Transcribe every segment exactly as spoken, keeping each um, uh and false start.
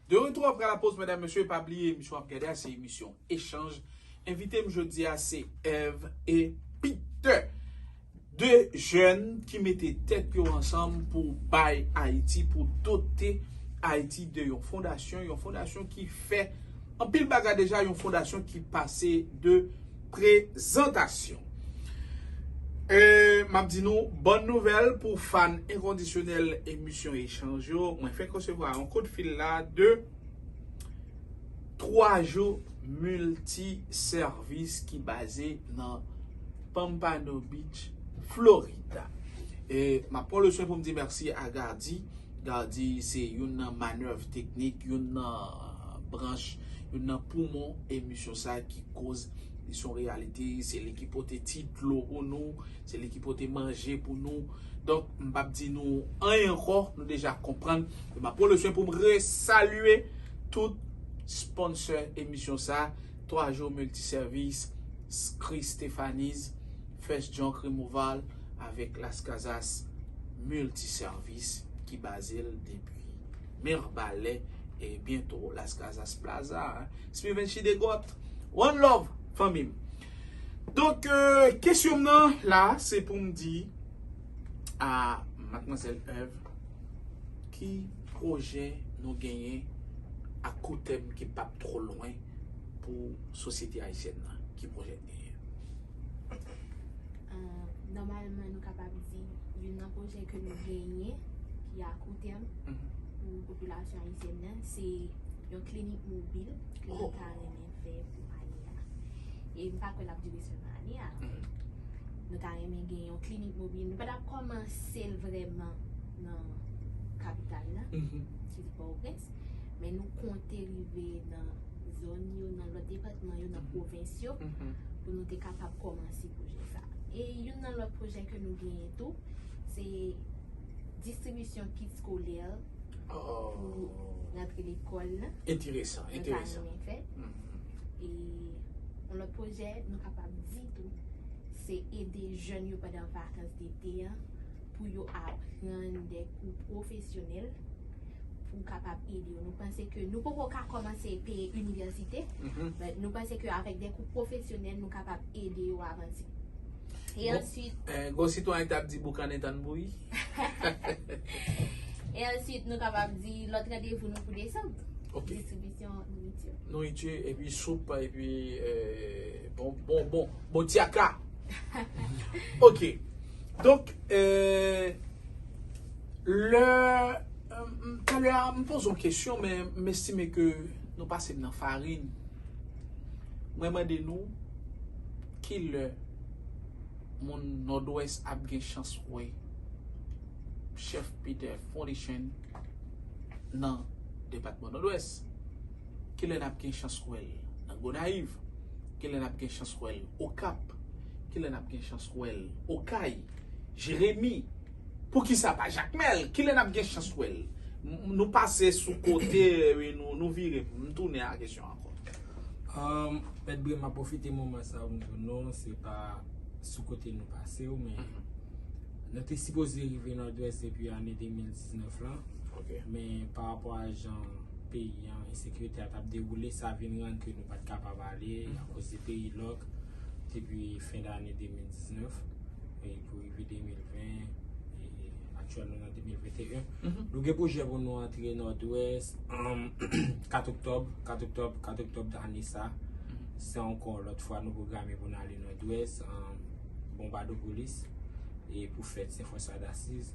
De retour après la pause, medam, mesye, pa bliye emisyon w ap gade a se emisyon Echanj. Envite m jodi a se Eve e Peter. De jèn ki mete tèt yo ansanm pou bay Ayiti, pou dote Ayiti de yon fondasyon, yon fondasyon ki fè anpil bagay deja, yon fondasyon ki pase de prezantasyon. E, m ap di nou, bòn nouvèl pou fan enkondisyonèl emisyon Echanj yo. Mwen fèk resevwa yon kout fil la de Twa Jou Milti Sèvis ki baze nan Pompano Beach, Florida. E m ap pran le swen pou m di mèsi a Gardy. Gardy se youn nan manèv teknik, youn nan branch, youn nan poumon emisyon sa ki koz li se yon reyalite, se li ki pote ti dlo pou nou, se li ki pote manje pou nou. Donk, m p ap di nou anyen ankò, nou deja konprann. E m ap pran le swen pou m resalye tout sponsor emisyon sa, Twa Jou Milti Sèvis, Chris Stephanies, First Junk Removal, avèk Las Casas Multiservice ki baze l depi Mirbalè e byento Las Casas Plaza, hein. Steven Chidegòt, one love, fanmi m. Donk, euh, kesyon m nan la, se pou m di a Madmwazèl Eve, ki pwojè nou genyen a koutèm ki p ap twò lwen pou sosyete ayisyèn nan? Ki pwojè n genyen? Euh, nòmalman, nou kapab di youn nan pwojè ke nou genyen ki a koutèm pou popilasyon ayisyèn nan, se yon klinik mobil ke nou ta renmen fè pou ane a. E m pa kwè l ap dire sèlman ane a. Nou ta renmen gen yon klinik mobil. Nou pa t ap kòmanse l vrèman nan kapital la, ki se Pòtoprens, men nou konte rive nan zòn yo, nan lòt depatman yo, nan pwovens yo, pou nou te kapab kòmanse pwojè sa. E youn nan lòt pwojè ke nou genyen tou, se distribisyon kit eskolè pou rantre lekòl la. Enteresan, Nou ta enteresan. renmen fè. E yon lòt pwojè nou kapab di tou, se ede jèn yo pandan vakans dete an pou yo aprann de kou pwofesyonèl pou kapab ede yo. Nou panse ke nou poko ka kòmanse peye inivèsite, but nou panse ke avèk de kou pwofesyonèl nou kapab ede yo avanse. E Bon, answit, Eh, gwo sitwayen t ap di boukannen tann bouyi. e answit nou kapab di lòt randevou nou pou desanm. Ok. Distribisyon nouriti. Nouriti, epi soup, epi eh, bon, bon, bon, bon tyaka. Ok. Donk, eh, lè, eh, m- talè a, m poze yon kesyon, men m estime ke nou pase m nan farin. Mwen mande nou, ki lè moun Nòdwès ap gen chans wè Chef Peter Foundation nan depatman Nòdwès? Ki lè n ap gen chans wè l nan Gonayiv? Ki lè n ap gen chans wè l Okap? Ki lè n ap gen chans wè l Okay? Jeremi? Poukisa pa Jakmèl? Ki lè n ap gen chans wè l? M- Nou pase sou kote, wi, nou, nou vire. M tounen a kesyon ankò. Um, Mèt Brim, m ap pwofite moman sa pou m di w non, se pa sou kote nou pase w, men nou te sipoze rive Nòdwès depi ane de mil diznèf lan. Ok. Men pa rapò a jan peyi an, ensekirite a t ap dewoule, sa vin rann ke nou pa t kapab ale akoz de peyi lòk depi fen dane de mil diznèf e pou rive de mil ven, e aktyèl nou nan de mil venteyen. Nou gen pwojè pou nou antre Nòdwès, um, kat oktòb, kat oktòb, kat oktòb ane sa. Se ankò lòt fwa nou pwograme pou n ale Nòdwès, um, Bonbadopolis, e pou fèt Sen Franswa d'Asiz.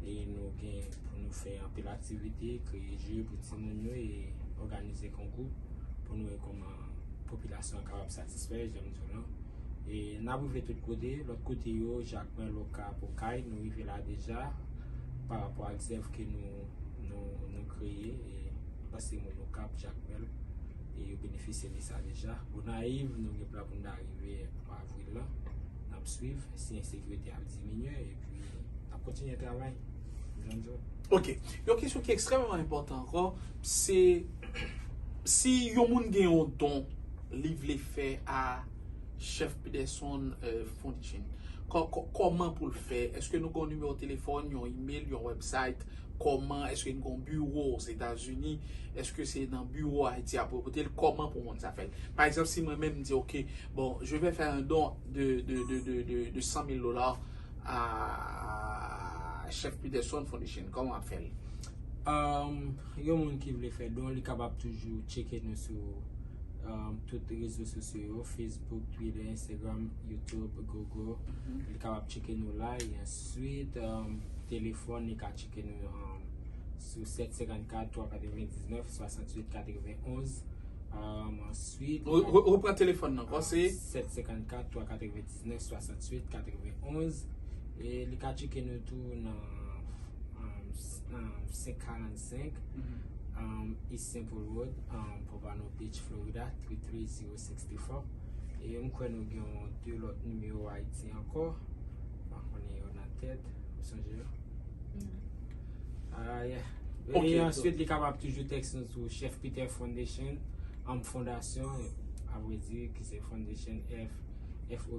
E nou gen pou nou fè anpil aktivite, kreye je pou timoun yo e òganize konkou pou nou wè kòman popilasyon an kapab satisfè, jan m di w lan. E n ap rive tout kote, lòt kote yo, Jakmèl, Okap, Okay, nou rive la deja, pa rapò ak zèv ke nou, nou, nou kreye, e nou panse moun Okap, Jakmèl, e yo benefisye de sa deja. Gonayiv, nou gen plan pou n ta rive pou avril lan. N ap swiv, si ensekirite ap diminye, epi n ap kontinye travay. Jan m di w. Ok. Yon kesyon ki ekstrèmeman enpòtan ankò, se si yon moun gen yon don li vle fè a Chef Peterson eh, Foundation, kò- kò- kòman pou l fè? Èske nou gen yon nimewo telefòn, yon email, yon website Kòman, èske n gen yon biwo Ozetazini? Èske se nan biwo Ayiti a pou yo pote l? Kòman pou moun sa fè l? Pa egzanp, si mwen menm m di, ok, bon, je vais faire un don de, de, de, de, de, de cent mille dollars à Chef Peterson Foundation, kòman w ap fè l? Um, yon moun ki vle fè don, li kapab toujou tcheke nou sou um, tout rezo sosyo yo, Facebook, Twitter, Instagram, YouTube, Google. Li kapab tcheke nou la, e answit, um, telefòn, li ka tcheke nou um, sou sèt senkannkat twa katrevendiznèf swasanntuit katrevenonz. Um, answit, Re- re- Repran telefòn nan, ankò, se sèt senkannkat twa katrevendiznèf swasanntuit katrevenonz. E li ka tcheke nou tou nan um, s- um, senk karannsenk um, East Sample Road, um, Pompano Beach, Florida, three three zero six four. E m kwè nou gen yon de lòt nimewo Ayiti ankò. M pa konnen yo nan tèt. Ou sonje yo? Ah, yeah. Ok, E so- answit, li kapab toujou tèks nou sou Chef Peter Foundation, um, fondasyon, a vrè di, ki se Foundation F, F O